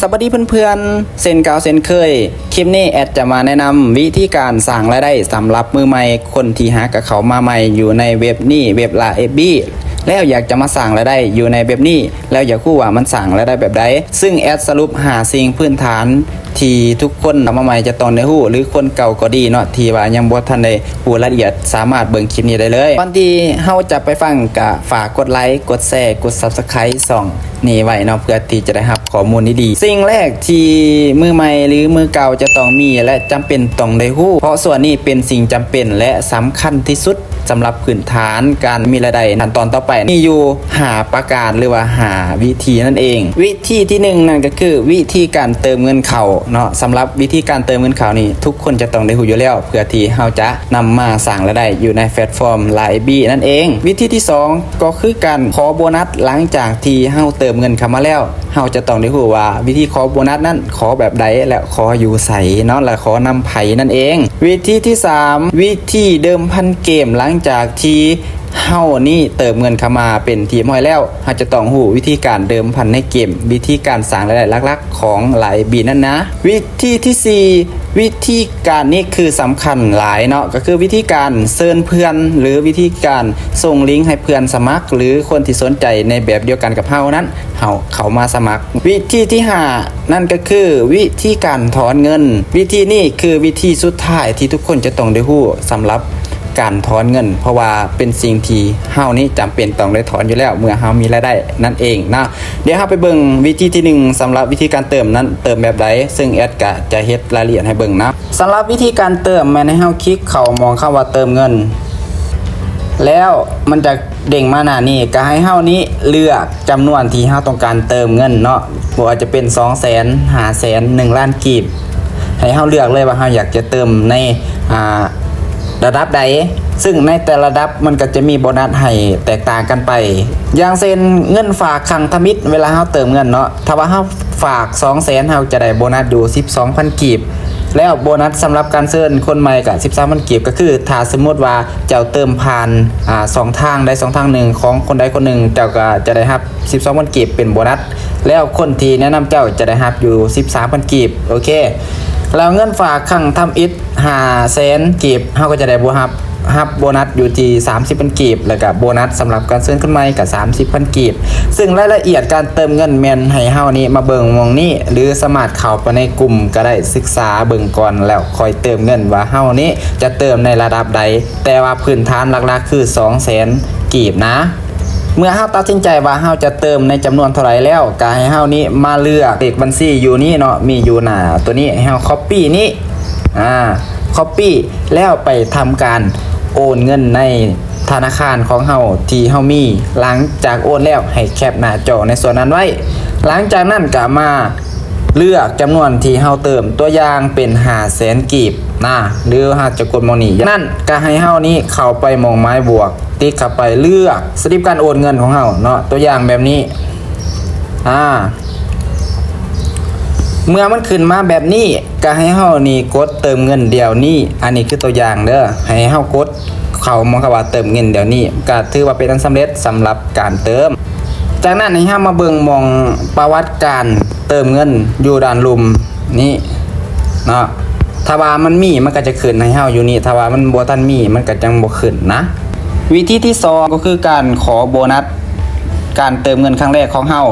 ສະບາຍດີເພື່ອນໆ ເຊັ່ນເກົ່າເຊັ່ນເຄີຍ ຄລິບນີ້ແອັດຈະມາແນະນຳວິທີການສ້າງລາຍໄດ້ສຳລັບມືໃໝ່ ຄົນທີ່ຫາກະເຂົ້າມາໃໝ່ຢູ່ໃນເວັບນີ້ ເວັບລາເອບບີ ແລ້ວຢາກຈະມາສ້າງລາຍໄດ້ຢູ່ໃນເວັບນີ້ ແລ້ວຢາກຮູ້ວ່າມັນສ້າງລາຍໄດ້ແບບໃດ. ຊຶ່ງແອັດສະຫຼຸບຫ້າສິ່ງພື້ນຖານທີ່ທຸກຄົນເຂົ້າມາໃໝ່ຈະຕ້ອງໄດ້ຮູ້ ຫຼືຄົນເກົ່າກໍດີເນາະ ທີ່ວ່າຍັງບໍ່ທັນໄດ້ຮູ້ລາຍລະອຽດ ສາມາດເບິ່ງຄລິບນີ້ໄດ້ເລີຍ. ກ່ອນທີ່ເຮົາຈະໄປຟັງ ກະຝາກກົດໄລ, ກົດແຊ, ກົດ Subscribe ຊ່ອງ ນີ້ໄວ້ເນາະ ເພື່ອທີ່ຈະໄດ້ຮັບຂໍ້ມູນດີໆ. ສິ່ງແລກທີ່ມືໃໝ່ ຫຼືມືເກົ່າຈະຕ້ອງມີ ແລະ ຈຳເປັນຕ້ອງໄດ້ຮູ້ ເພາະສ່ວນນີ້ເປັນສິ່ງຈຳເປັນ ແລະ ສຳຄັນທີ່ສຸດສຳລັບພື້ນຖານການມີລາຍໄດ້ຂັ້ນຕອນຕໍ່ໄປ ມີຢູ່ຫ້າປະການ ຫຼືວ່າຫ້າວິທີນັ້ນເອງ. ວິທີທີໜຶ່ງນັ້ນກໍຄືວິທີການເຕີມເງິນເຂົ້າເນາະ. ສຳລັບວິທີການເຕີມເງິນເຂົ້ານີ້ ທຸກຄົນຈະຕ້ອງໄດ້ຮູ້ຢູ່ແລ້ວ ເພື່ອທີ່ເຮົາຈະ ນຳມາສ້າງລາຍໄດ້ຢູ່ໃນແພລດຟອມລາເອບບີນັ້ນເອງ. ວິທີທີສອງ ກໍຄືການຂໍໂບນັດ ຫຼັງຈາກທີ່ເຮົາເຕີມເງິນເຂົ້າມາແລ້ວ ເຮົາຈະຕ້ອງໄດ້ຮູ້ວ່າວິທີຂໍໂບນັດນັ້ນຂໍແບບໃດ ແລະ ຂໍຢູ່ໃສເນາະ ແລະ ຂໍນຳໃຜນັ້ນເອງ. ວິທີທີສາມ ວິທີເດີມພັນເກມ ຫຼັງຈາກທີ່ເຮົານີ້ເຕີມເງິນເຂົ້າມາເປັນທີ່ຮຽບຮ້ອຍແລ້ວ ເຮົາຈະຕ້ອງຮູ້ວິທີການເດີມພັນໃນເກມ ວິທີການສ້າງລາຍໄດ້ຫຼັກໆຂອງລາເອບບີນັ້ນນະ. ວິທີທີສີ່ ວິທີການນີ້ຄືສຳຄັນຫຼາຍເນາະ ກໍຄືວິທີການເຊີນເພື່ອນ ຫຼື ວິທີການສົ່ງລິງໃຫ້ເພື່ອນສະໝັກ ຫຼື ຄົນທີ່ສົນໃຈໃນແບບດຽວກັນກັບເຮົານັ້ນ ເຮົາເຂົ້າມາສະໝັກ. ວິທີທີຫ້າ ນັ້ນກໍຄືວິທີການຖອນເງິນ. ວິທີນີ້ຄືວິທີສຸດທ້າຍທີ່ທຸກຄົນຈະຕ້ອງໄດ້ຮູ້ສຳລັບການຖອນເງິນ ເພາະວ່າເປັນສິ່ງທີ່ເຮົານີ້ຈຳເປັນຕ້ອງໄດ້ຖອນຢູ່ແລ້ວ ເມື່ອເຮົາມີລາຍໄດ້ນັ້ນເອງເນາະ. ດຽວເຮົາໄປເບິ່ງວິທີທີໜຶ່ງ ສຳລັບວິທີການເຕີມນັ້ນເຕີມແບບໃດ ຊຶ່ງແອັດກະຈະເຮັດລາຍລະອຽດໃຫ້ເບິ່ງນະ. ສຳລັບວິທີການເຕີມແມ່ນໃຫ້ເຮົາຄລິກເຂົ້າໝ່ອງຄຳວ່າເຕີມເງິນ ແລ້ວມັນຈະເດ້ງມາໜ້ານີ້ ກະໃຫ້ເຮົານີ້ເລືອກຈຳນວນທີ່ເຮົາຕ້ອງການເຕີມເງິນເນາະ ບໍ່ວ່າຈະເປັນສອງແສນ ຫ້າແສນ ໜຶ່ງລ້ານກີບ ໃຫ້ເຮົາເລືອກເລີຍວ່າເຮົາຢາກຈະເຕີມໃນ ອ່າ ລະດັບໃດ ຊຶ່ງໃນແຕ່ລະລະດັບມັນກໍຈະມີໂບນັດໃຫ້ແຕກຕ່າງກັນໄປ. ຢ່າງເຊັ່ນ ເງິນຝາກຄັ້ງທຳອິດ ເວລາເຮົາເຕີມເງິນເນາະ ຖ້າວ່າເຮົາຝາກສອງແສນ ເຮົາຈະໄດ້ໂບນັດຢູ່ສິບສອງພັນກີບ ແລ້ວໂບນັດສຳລັບການເຊີນຄົນໃໝ່ກໍສິບສາມພັນກີບ ກໍຄືຖ້າສົມມຸດວ່າເຈົ້າເຕີມຜ່ານ ອ່າ ຊ່ອງທາງໃດຊ່ອງທາງໜຶ່ງຂອງຄົນໃດຄົນໜຶ່ງ ເຈົ້າກໍຈະໄດ້ຮັບສິບສອງພັນກີບເປັນໂບນັດ ແລ້ວຄົນທີ່ແນະນຳເຈົ້າຈະໄດ້ຮັບຢູ່ສິບສາມພັນກີບ. ໂອເຄ ແລ້ວເງິນຝາກຄັ້ງທຳອິດ ຫ້າແສນກີບ ເຮົາກໍຈະໄດ້ບໍ່ຮັບ ຮັບໂບນັດຢູ່ທີ່ສາມສິບພັນກີບ ແລ້ວກະໂບນັດສຳລັບການເຊີນຄົນໃໝ່ກະສາມສິບພັນກີບ. ຊຶ່ງລາຍລະອຽດການເຕີມເງິນແມ່ນໃຫ້ເຮົານີ້ມາເບິ່ງໝ່ອງນີ້ ຫຼືສາມາດເຂົ້າໄປໃນກຸ່ມກະໄດ້ ສຶກສາເບິ່ງກ່ອນແລ້ວຄ່ອຍເຕີມເງິນ ວ່າເຮົານີ້ຈະເຕີມໃນລະດັບໃດ ແຕ່ວ່າພື້ນຖານຫຼັກໆຄືສອງແສນກີບນະ. ເມື່ອເຮົາຕັດສິນໃຈວ່າເຮົາຈະເຕີມໃນຈຳນວນເທົ່າໃດແລ້ວ ກະໃຫ້ເຮົານີ້ມາເລືອກເລກບັນຊີຢູ່ນີ້ເນາະ ມີຢູ່ໜ້າໂຕນີ້ ໃຫ້ເຮົາ copy ນີ້ ອ່າ copy ແລ້ວໄປທຳການໂອນເງິນໃນທະນາຄານຂອງເຮົາທີ່ເຮົາມີ. ຫຼັງຈາກໂອນແລ້ວ ໃຫ້ແຄບໜ້າຈໍໃນສ່ວນນັ້ນໄວ້. ຫຼັງຈາກນັ້ນກະມາເລືອກຈຳນວນທີ່ເຮົາເຕີມ ຕົວຢ່າງເປັນຫ້າແສນກີບນະ ຫຼືເຮົາຈະກົດໝ່ອງນີ້ ຈາກນັ້ນກະໃຫ້ເຮົານີ້ເຂົ້າໄປໝ່ອງໝາຍບວກ ຕິກເຂົ້າໄປເລືອກສະລິບການໂອນເງິນຂອງເຮົາເນາະ ຕົວຢ່າງແບບນີ້ ອ່າ ເມື່ອມັນຂຶ້ນມາແບບນີ້ ກະໃຫ້ເຮົານີ້ກົດເຕີມເງິນດຽວນີ້ ອັນນີ້ຄືຕົວຢ່າງເດີ ໃຫ້ເຮົາກົດເຂົ້າໝ່ອງຄຳວ່າເຕີມເງິນດຽວນີ້ ກະຖືວ່າເປັນອັນສຳເລັດສຳລັບການເຕີມ. ຈາກນັ້ນໃຫ້ເຮົາມາເບິ່ງໝ່ອງປະຫວັດການເຕີມເງິນຢູ່ດ້ານລຸ່ມນີ້ເນາະ ຖ້າວ່າມັນມີ ມັນກະຈະຂຶ້ນໃຫ້ເຮົາຢູ່ນີ້ ຖ້າວ່າມັນບໍ່ທັນມີ ມັນກະຍັງບໍ່ຂຶ້ນນະ. ວິທີທີສອງ ກໍຄືການຂໍໂບນັດການເຕີມເງິນຄັ້ງແລກຂອງເຮົາ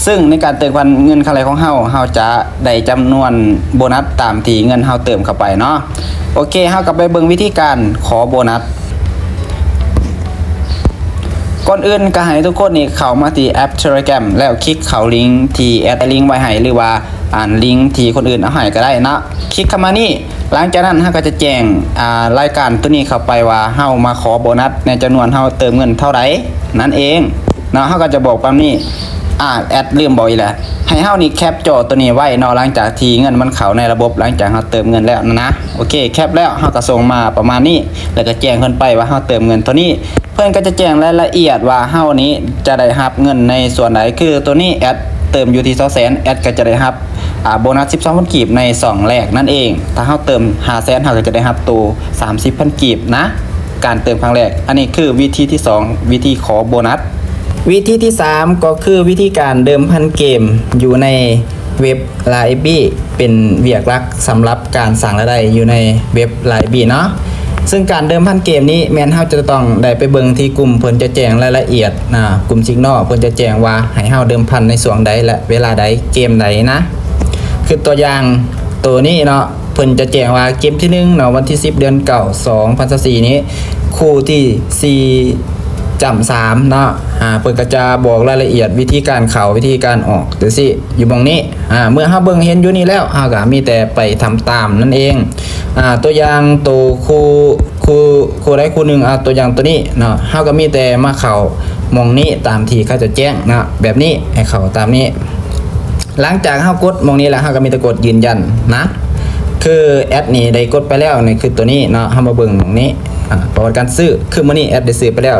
ຊຶ່ງໃນການເຕີມເງິນຄັ້ງແລກຂອງເຮົາ ເຮົາຈະໄດ້ຈຳນວນໂບນັດຕາມທີ່ເງິນເຮົາເຕີມເຂົ້າໄປເນາະ. ໂອເຄ ເຮົາກໍໄປເບິ່ງວິທີການຂໍໂບນັດ. ກ່ອນອື່ນກໍໃຫ້ທຸກຄົນນີ້ເຂົ້າມາທີ່ແອັບ Telegram ແລ້ວຄລິກເຂົ້າລິງທີ່ແອັດໄດ້ລິງໄວ້ໃຫ້ ຫຼືວ່າ ອ່ານລິງທີ່ຄົນອື່ນເອົາໃຫ້ກໍໄດ້ເນາະ ຄລິກເຂົ້າມານີ້. ຫຼັງຈາກນັ້ນເຮົາກໍຈະແຈ້ງ ອ່າ ລາຍການໂຕນີ້ເຂົ້າໄປວ່າເຮົາມາຂໍໂບນັດໃນຈຳນວນເຮົາເຕີມເງິນເທົ່າໃດນັ້ນເອງເນາະ. ເຮົາກໍຈະບອກປະມານນີ້ ອ່າ ແອັດລືມບອກອີກແລ້ວ ໃຫ້ເຮົານີ້ແຄບຈໍໂຕນີ້ໄວ້ເນາະ ຫຼັງຈາກທີ່ເງິນມັນເຂົ້າໃນລະບົບ ຫຼັງຈາກເຮົາເຕີມເງິນແລ້ວນັ້ນນະ. ໂອເຄ ແຄບແລ້ວເຮົາກໍສົ່ງມາປະມານນີ້ ແລ້ວກໍແຈ້ງເພິ່ນໄປວ່າເຮົາເຕີມເງິນເທົ່ານີ້. ເພິ່ນກໍຈະແຈ້ງລາຍລະອຽດວ່າເຮົານີ້ຈະໄດ້ຮັບເງິນໃນສ່ວນໃດ ຄືໂຕນີ້ແອັດເຕີມຢູ່ທີ່ສອງແສນ ແອັດກໍຈະໄດ້ຮັບ ອ່າ ໂບນັດສິບສອງພັນກີບໃນຊ່ອງແລກນັ້ນເອງ. ຖ້າເຮົາເຕີມຫ້າແສນ ເຮົາກໍຈະໄດ້ຮັບໂຕສາມສິບພັນກີບນະ ການເຕີມຄັ້ງແລກ. ອັນນີ້ຄືວິທີທີສອງ ວິທີຂໍໂບນັດ. ວິທີທີສາມ ກໍຄືວິທີການເດີມພັນເກມຢູ່ໃນ ເວັບ Lite API ເປັນວຽກຫຼັກສຳລັບການສ້າງລາຍໄດ້ຢູ່ໃນເວັບ Lite API ເນາະ. ເຊິ່ງການເດີມພັນເກມນີ້ແມ່ນເຮົາຈະຕ້ອງໄດ້ໄປເບິ່ງທີ່ກຸ່ມເພິ່ນຈະແຈ້ງລາຍລະອຽດນະ, ກຸ່ມ Signal ເພິ່ນຈະແຈ້ງວ່າໃຫ້ເຮົາເດີມພັນໃນຊ່ວງໃດ ແລະ ເວລາໃດ ເກມໃດນະ. ຄືຕົວຢ່າງໂຕນີ້ເນາະ, ເພິ່ນຈະແຈ້ງວ່າເກມທີໜຶ່ງເນາະ ວັນທີສິບ ເດືອນເກົ້າ ສອງພັນຊາວສີ່ນີ້ ຄູ່ທີສີ່ຈ້ຳສາມເນາະ. ອາ ເພິ່ນກໍຈະບອກລາຍລະອຽດວິທີການເຂົ້າ ວິທີການອອກ ຈັ່ງຊີ້ ຢູ່ໝ່ອງນີ້. ອາ ເມື່ອເຮົາເບິ່ງເຫັນຢູ່ນີ້ແລ້ວ ເຮົາກໍມີແຕ່ໄປທຳຕາມນັ້ນເອງ. ອາ ຕົວຢ່າງໂຕຄູ່ ຄູ່ ຄູ່ໃດຄູ່ໜຶ່ງ ອາ ຕົວຢ່າງໂຕນີ້ເນາະ, ເຮົາກໍມີແຕ່ມາເຂົ້າໝ່ອງນີ້ຕາມທີ່ເຂົາເຈົ້າແຈ້ງເນາະ, ແບບນີ້ ໃຫ້ເຂົ້າຕາມນີ້. ຫຼັງຈາກເຮົາກົດໝ່ອງນີ້ແລ້ວ ເຮົາກໍມີແຕ່ກົດຢືນຢັນນະ. ຄືແອັດນີ້ໄດ້ກົດໄປແລ້ວນີ້ ຄືຕົວນີ້ເນາະ, ເຮົາມາເບິ່ງໝ່ອງນີ້ ອາ ປະຫວັດການຊື້ ຄືມື້ນີ້ແອັດໄດ້ຊື້ໄປແລ້ວ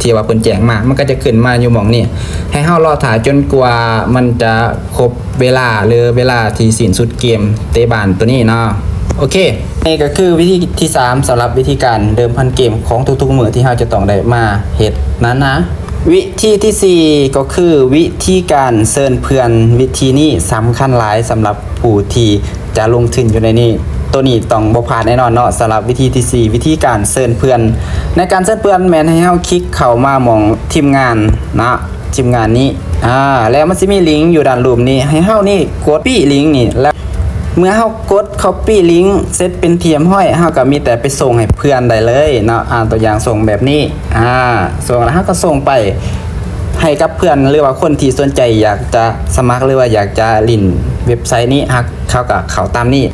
ທີ່ວ່າເພິ່ນແຈ້ງມາ ມັນກໍຈະຂຶ້ນມາຢູ່ໝ່ອງນີ້ ໃຫ້ເຮົາລໍຖ້າຈົນກວ່າມັນຈະຄົບເວລາ ຫຼື ເວລາທີ່ສິ້ນສຸດເກມເຕະບານຕົວນີ້ເນາະ. ໂອເຄ ນີ້ກໍຄືວິທີທີສາມ ສຳລັບວິທີການເດີມພັນເກມຂອງທຸກໆມື້ທີ່ເຮົາຈະຕ້ອງໄດ້ມາເຮັດນັ້ນນະ. ວິທີທີສີ່ ກໍຄືວິທີການເຊີນເພື່ອນ. ວິທີນີ້ສຳຄັນຫຼາຍສຳລັບຜູ້ທີ່ຈະລົງທຶນຢູ່ໃນນີ້. ໂຕນີ້ຕ້ອງບໍ່ພາດແນ່ນອນເນາະ ສຳລັບວິທີທີສີ່ ວິທີການເຊີນເພື່ອນ. ໃນການເຊີນເພື່ອນແມ່ນໃຫ້ເຮົາຄລິກເຂົ້າມາໝ່ອງທີມງານເນາະ, ທີມງານນີ້ ອາ ແລ້ວມັນຊິມີລິງຢູ່ດ້ານລຸ່ມນີ້ ໃຫ້ເຮົານີ້ກົດ copy ລິງນີ້ ແລ້ວເມື່ອເຮົາກົດ copy ລິງເສັດເປັນທີ່ຮຽບຮ້ອຍ ເຮົາກໍມີແຕ່ໄປສົ່ງໃຫ້ເພື່ອນໄດ້ເລີຍເນາະ. ອາ ຕົວຢ່າງສົ່ງແບບນີ້ ອາ ສົ່ງແລ້ວເຮົາກໍສົ່ງໄປໃຫ້ກັບເພື່ອນ ຫຼືວ່າຄົນທີ່ສົນໃຈຢາກຈະສະໝັກ ຫຼືວ່າຢາກຈະຫຼິ້ນເວັບໄຊນີ້ ເຂົາກໍເຂົ້າຕາມນີ້.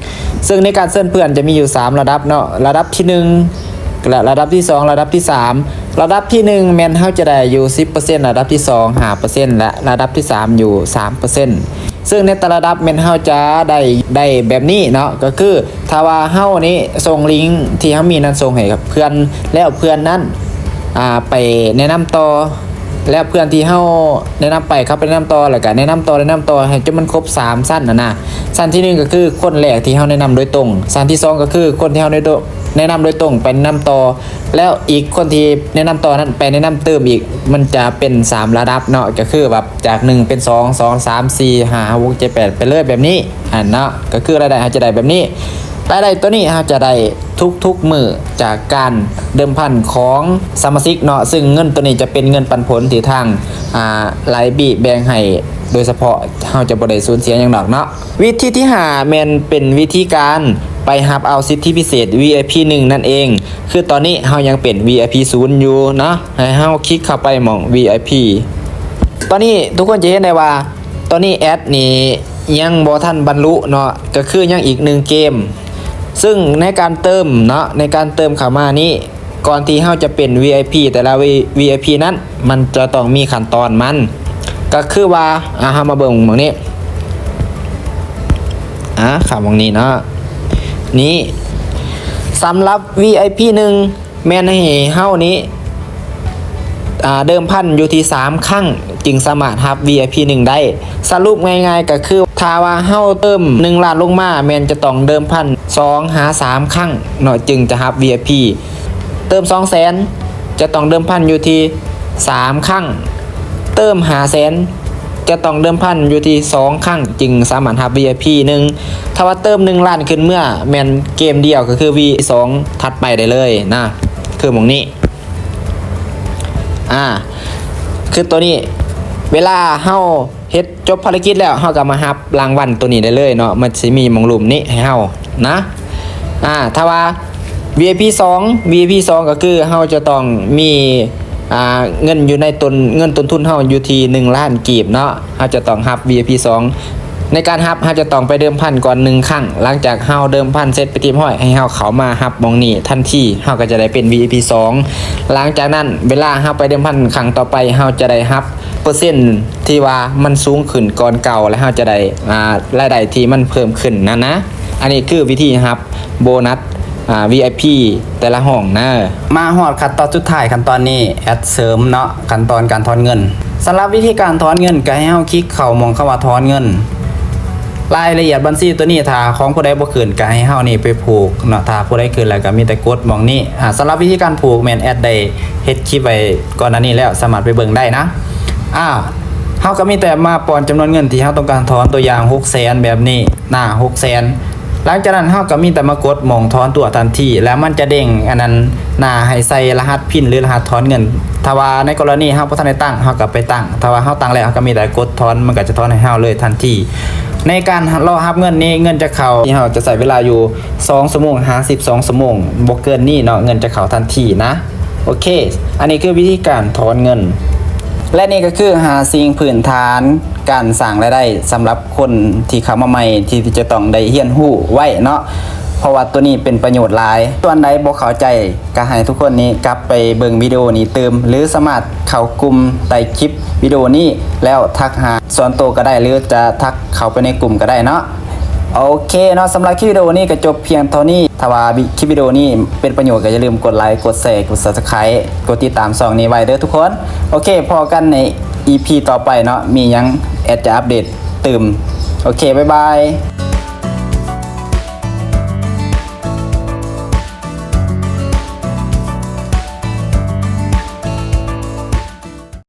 ເຊິ່ງໃນການເຊີນເພື່ອນຈະມີຢູ່ສາມລະດັບເນາະ, ລະດັບທີໜຶ່ງ ລະ ລະດັບທີສອງ ລະດັບທີສາມ. ລະດັບທີໜຶ່ງແມ່ນເຮົາຈະໄດ້ຢູ່ສິບເປີເຊັນ, ລະດັບທີສອງຫ້າເປີເຊັນ ແລະ ລະດັບທີສາມຢູ່ສາມເປີເຊັນ. ເຊິ່ງໃນແຕ່ລະລະດັບແມ່ນເຮົາຈະໄດ້ ໄດ້ແບບນີ້ເນາະ, ກໍຄືຖ້າວ່າເຮົານີ້ສົ່ງລິງທີ່ເຮົາມີນັ້ນສົ່ງໃຫ້ກັບເພື່ອນ ແລ້ວເພື່ອນນັ້ນ ອາ ໄປແນະນຳຕໍ່ ແລ້ວເພື່ອນທີ່ເຮົາແນະນຳໄປ ເຂົາໄປແນະນຳຕໍ່ ແລ້ວກະແນະນຳຕໍ່ ແນະນຳຕໍ່ໃຫ້ຈົນມັນຄົບສາມຊັ້ນຫັ້ນນະ. ຊັ້ນທີໜຶ່ງກໍຄືຄົນແລກທີ່ເຮົາແນະນຳໂດຍຕົງ, ຊັ້ນທີສອງກໍຄືຄົນທີ່ເຮົາແນະ ແນະນຳໂດຍຕົງໄປແນະນຳຕໍ່ ແລ້ວອີກຄົນທີ່ແນະນຳຕໍ່ນັ້ນໄປແນະນຳຕື່ມອີກ. ມັນຈະເປັນສາມລະດັບເນາະ, ກໍຄືແບບຈາກໜຶ່ງເປັນສອງ ສອງ ສາມ ສີ່ ຫ້າ ຫົກ ເຈັດ ແປດ ໄປເລີຍແບບນີ້ ອັນເນາະ, ກໍຄືລາຍໄດ້ເຮົາຈະໄດ້ແບບນີ້. ລາຍໄດ້ຕົວນີ້ເຮົາຈະໄດ້ທຸກໆມື້ຈາກການເດີມພັນຂອງສະມາຊິກເນາະ, ເຊິ່ງເງິນຕົວນີ້ຈະເປັນເງິນປັນຜົນທີ່ທາງ ອາ Lite API ແບ່ງໃຫ້ໂດຍສະເພາະ, ເຮົາຈະບໍ່ໄດ້ສູນເສຍຫຍັງດອກເນາະ. ວິທີທີຫ້າແມ່ນເປັນວິທີການໄປຮັບເອົາສິດທິພິເສດ VIP ໜຶ່ງ ນັ້ນເອງ. ຄືຕອນນີ້ເຮົາຍັງເປັນ VIP ສູນ ຢູ່ເນາະ, ໃຫ້ເຮົາຄລິກເຂົ້າໄປໝ່ອງ VIP. ຕອນນີ້ທຸກຄົນຈະເຫັນໄດ້ວ່າ ຕອນນີ້ແອັດນີ້ຍັງບໍ່ທັນບັນລຸເນາະ, ກໍຄືຍັງອີກໜຶ່ງເກມ. ເຊິ່ງໃນການເຕີມເນາະ, ໃນການເຕີມເຂົ້າມານີ້ ກ່ອນທີ່ເຮົາຈະເປັນ VIP ແຕ່ລະ VIP ນັ້ນ ມັນຈະຕ້ອງມີຂັ້ນຕອນມັນ. ກໍຄືວ່າ ອາ ເຮົາມາເບິ່ງໝ່ອງນີ້ ອາ ເຂົ້າໝ່ອງນີ້ເນາະ, ນີ້ ສຳລັບ VIP ໜຶ່ງ ແມ່ນໃຫ້ເຮົານີ້ ອາ ເດີມພັນຢູ່ທີ່ສາມຄັ້ງ ຈຶ່ງສາມາດຮັບ VIP ໜຶ່ງ ໄດ້. ສະຫຼຸບງ່າຍໆກໍຄື ຖ້າວ່າເຮົາເຕີມໜຶ່ງລ້ານລົງມາ ແມ່ນຈະຕ້ອງເດີມພັນສອງຫາສາມຄັ້ງເນາະ ຈຶ່ງຈະຮັບ VIP. ເຕີມສອງແສນ ຈະຕ້ອງເດີມພັນຢູ່ທີ່ສາມຄັ້ງ, ເຕີມຫ້າແສນ ຈະຕ້ອງເດີມພັນຢູ່ທີ່ສອງຄັ້ງ ຈຶ່ງສາມາດຮັບ VIP ໜຶ່ງ. ຖ້າວ່າເຕີມໜຶ່ງລ້ານຂຶ້ນເມືອ ແມ່ນເກມດຽວ ກໍຄື VIP ສອງ ຖັດໄປໄດ້ເລີຍນະ, ຄືໝ່ອງນີ້. ອາ ຄືໂຕນີ້ ເວລາເຮົາເຮັດຈົບພາລະກິດແລ້ວ ເຮົາກໍມາຮັບລາງວັນໂຕນີ້ໄດ້ເລີຍເນາະ, ມັນຊິມີໝ່ອງລຸ່ມນີ້ໃຫ້ເຮົານະ. ອາ ຖ້າວ່າ VIP ສອງ VIP ສອງ ກໍຄືເຮົາຈະຕ້ອງມີ ອາ ເງິນຢູ່ໃນຕົ້ນ ເງິນຕົ້ນທຶນເຮົາຢູ່ທີ່ໜຶ່ງລ້ານກີບເນາະ, ເຮົາຈະຕ້ອງຮັບ VIP ສອງ. ໃນການຮັບ ເຮົາຈະຕ້ອງໄປເດີມພັນກ່ອນໜຶ່ງຄັ້ງ. ຫຼັງຈາກເຮົາເດີມພັນເສັດໄປທີ່ຮຽບຮ້ອຍ ໃຫ້ເຮົາເຂົ້າມາຮັບໝ່ອງນີ້ທັນທີ, ເຮົາກໍຈະໄດ້ເປັນ VIP ສອງ. ຫຼັງຈາກນັ້ນ ເວລາເຮົາໄປເດີມພັນຄັ້ງຕໍ່ໄປ ເຮົາຈະໄດ້ຮັບເປີເຊັນທີ່ວ່າມັນສູງຂຶ້ນກ່ອນເກົ່າ ແລະ ເຮົາຈະໄດ້ ອາ ລາຍໄດ້ທີ່ມັນເພີ່ມຂຶ້ນນັ້ນນະ. ອັນນີ້ຄືວິທີຮັບໂບນັດ ອາ VIP ແຕ່ລະຫ້ອງນະ. ມາຮອດຂັ້ນຕອນສຸດທ້າຍ, ຂັ້ນຕອນນີ້ແອັດເສີມເນາະ, ຂັ້ນຕອນການຖອນເງິນ. ສຳລັບວິທີການຖອນເງິນ ກໍໃຫ້ເຮົາຄລິກເຂົ້າໝ່ອງຄຳວ່າຖອນເງິນ. ລາຍລະອຽດບັນຊີຕົວນີ້ ຖ້າຂອງຜູ້ໃດບໍ່ຂຶ້ນ ກໍໃຫ້ເຮົານີ້ໄປຜູກເນາະ, ຖ້າຜູ້ໃດຂຶ້ນແລ້ວ ກໍມີແຕ່ກົດໝ່ອງນີ້. ອາ ສຳລັບວິທີການຜູກ ແມ່ນແອັດໄດ້ເຮັດຄລິບໄວ້ກ່ອນໜ້ານີ້ແລ້ວ, ສາມາດໄປເບິ່ງໄດ້ນະ. ອາ ເຮົາກໍມີແຕ່ມາປ້ອນຈຳນວນເງິນທີ່ເຮົາຕ້ອງການຖອນ ຕົວຢ່າງ ຫົກແສນ ແບບນີ້ນະ ຫົກແສນ. ຫຼັງຈາກນັ້ນເຮົາກໍມີແຕ່ມາກົດໝ່ອງຖອນຕົວທັນທີ ແລ້ວມັນຈະເດ້ງອັນນັ້ນໜ້າໃຫ້ໃສ່ລະຫັດພິນ ຫຼື ລະຫັດຖອນເງິນ. ຖ້າວ່າໃນກໍລະນີເຮົາບໍ່ທັນໄດ້ຕັ້ງ ເຮົາກໍໄປຕັ້ງ, ຖ້າວ່າເຮົາຕັ້ງແລ້ວ ເຮົາກໍມີແຕ່ກົດຖອນ ມັນກໍຈະຖອນໃຫ້ເຮົາເລີຍທັນທີ. ໃນການລໍຮັບເງິນນີ້ ເງິນຈະເຂົ້າ ເຮົາຈະໃຊ້ເວລາຢູ່ສອງຊົ່ວໂມງຫາສິບສອງຊົ່ວໂມງ ບໍ່ເກີນນີ້ເນາະ ເງິນຈະເຂົ້າທັນທີນະ. ໂອເຄ ອັນນີ້ຄືວິທີການຖອນເງິນ ແລະ ນີ້ກໍຄືຫ້າສິ່ງພື້ນຖານການສ້າງລາຍໄດ້ສຳລັບຄົນທີ່ເຂົ້າມາໃໝ່ ທີ່ຈະຕ້ອງໄດ້ຮຽນຮູ້ໄວ້ເນາະ ເພາະວ່າໂຕນີ້ເປັນປະໂຫຍດຫຼາຍ. ສ່ວນໃດບໍ່ເຂົ້າໃຈ ກໍໃຫ້ທຸກຄົນນີ້ກັບໄປເບິ່ງວິດີໂອນີ້ຕື່ມ ຫຼື ສາມາດເຂົ້າກຸ່ມໃຕ້ຄລິບວິດີໂອນີ້ ແລ້ວທັກຫາສ່ວນໂຕກໍໄດ້ ຫຼື ຈະທັກເຂົ້າໄປໃນກຸ່ມກໍໄດ້ເນາະ. ໂອເຄເນາະ ສຳລັບຄລິບວິດີໂອນີ້ກໍຈົບພຽງເທົ່ານີ້. ຖ້າວ່າຄລິບວິດີໂອນີ້ເປັນປະໂຫຍດ ກໍຢ່າລືມກົດໄລ ກົດແຊ ກົດ Subscribe ກົດຕິດຕາມຊ່ອງນີ້ໄວ້ເດີທຸກຄົນ. ໂອເຄ ພໍ້ກັນໃນ ອີພີ ຕໍ່ໄປເນາະ ມີຫຍັງແອດຈະອັບເດດຕື່ມ. ໂອເຄ ບາຍບາຍ.